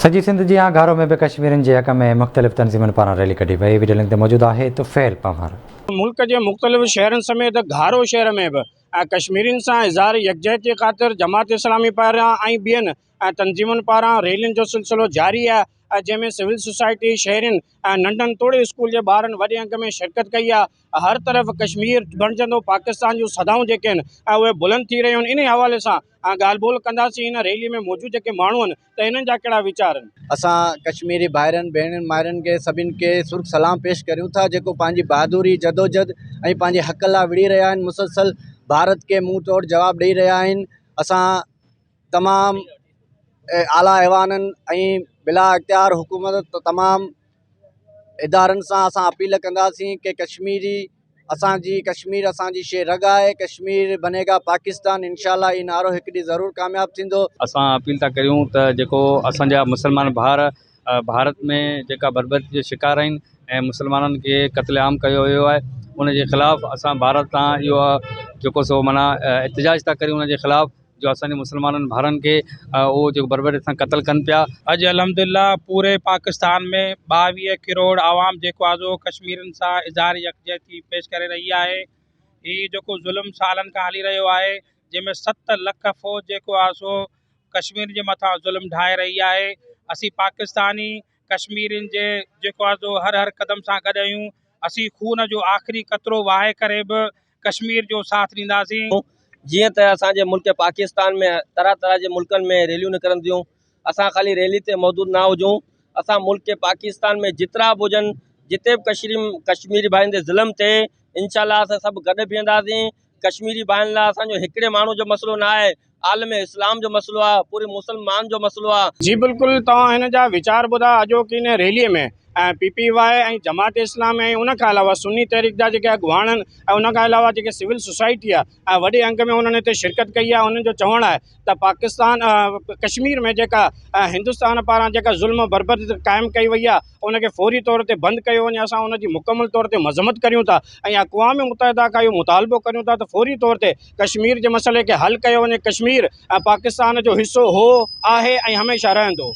سڄي سنڌ جيان گهارو ۾ به ڪشميرين جي حق ۾ مختلف تنظيمن پاران ريلي ڪڍي وئي، وڊيو لنڪ تي موجود آهي طفيل پنهور. ملڪ جي مختلف شهرن سميت گهارو شهر ۾ به ڪشميرين سان اظهار يڪجهتي خاطر جماعت اسلامي پاران ۽ ٻين تنظيمن پاران ريلين جو سلسلو جاري آهي جنهن ۾ سول سوسائٽي، شهرين ۽ ننڍن توڙي اسڪول جي ٻارن وڏي انگ ۾ شرڪت ڪئي آهي. هر طرف ڪشمير بڻجندو پاڪستان جون صدائون جيڪي آهن اهي بلند ٿي رهيون آهن انهي حوالي سان ڳالهه ٻولهه ڪنداسين هن ريلي ۾ موجود جيڪي ماڻهو آهن ته انهن جا ڪهڙا ويچار آهن. اسان ڪشميري ڀائرن ڀيڻن مائرن کي سڀن کي سرخ سلام پيش ڪريون ٿا جيڪو پنهنجي بهادري جدوجھد ۽ پنهنجي حق لاء وڙهي رهيا آهن مسلسل ڀارت کي منهن ٽوڙ جواب ڏئي رهيا آهن اسان تمام اعليٰ ايوانن ۽ بلا اختيار حڪومت تمام ادارن سان اسان اپيل ڪنداسين ڪي ڪشميري اسانجي ڪشمير اسانجي شي رڳ آهي ڪشمير بني گا پاڪستان انشاء الله هي نعرو هڪ ڏينهن ضرور ڪامياب ٿيندو. اسان اپيل ٿا ڪريون ته جيڪو اسان جا مسلمان ڀائر ڀارت ۾ جيڪا بربريت جو شڪار آهن ۽ مسلمانن کي قتل عام ڪيو ويو آهي ان جي خلاف اسان ڀارت تان اهو جيڪو سو معنيٰ احتجاج ٿا ڪريون ان جي خلاف جو اسان جي مسلمانن ڀائرن کي اهو جيڪو بربريت سان قتل ڪن پيا. اڄ الحمدلله پوري پاڪستان ۾ 22 ڪروڙ عوام جيڪو آهي سو ڪشميرين سان اظهار يڪجهتي پيش ڪري رهي آهي. هي جيڪو ظلم سالن کان هلي رهيو آهي جنهن ۾ 7 لک فوج جيڪو آهي سو ڪشمير جي مٿان ظلم ڍائي رهي آهي. اسين پاڪستاني ڪشميرين جي جيڪو آهي سو هر هر قدم سان گڏ آهيون. اسين خون جو آخري قطرو وهائي ڪري به ڪشمير جو ساٿ ڏينداسين. جيئن ته اسان جي ملڪ پاڪستان ۾ طرح طرح جي ملڪن ۾ ريليون نڪرن ٿيون اسان خالي ريلي تي محدود نه هجون اسان ملڪ پاڪستان ۾ جيترا به هجن جتي به ڪشري ڪشميري ڀائين تي ظلم ٿئي انشاء الله اسان سڀ گڏ بيهنداسين ڪشميري ڀائين لاء اسان جو هڪڙي ماڻهو جو مسئلو نه آهي عالم اسلام جو مسئلو آهي پوري مسلمان جو مسئلو آهي. جي بلڪل توهان هن جا ويچار ٻڌا اڄوڪي هن ريلي ۾ ۽ پي پي واء ۽ جماعت اسلامي ۽ ان کان علاوه سني تحريڪ جا جيڪي اڳواڻ آهن ۽ ان کان علاوه جيڪي سول سوسائٽي آهي ۽ وڏي انگ ۾ انهن هتي شرڪت ڪئي آهي انهن جو چوڻ آهي ته پاڪستان ڪشمير ۾ جيڪا هندستان پاران جيڪا ظلم و بربريت قائم ڪئي وئي آهي ان کي فوري طور تي بند ڪيو وڃي اسان ان جي مڪمل طور تي مذمت ڪريون ٿا ۽ اقوام متحده کان اهو مطالبو ڪريون ٿا ته فوري طور تي ڪشمير جي مسئلي کي حل ڪيو وڃي ڪشمير پاڪستان جو حصو هو آهي ۽ هميشه رهندو.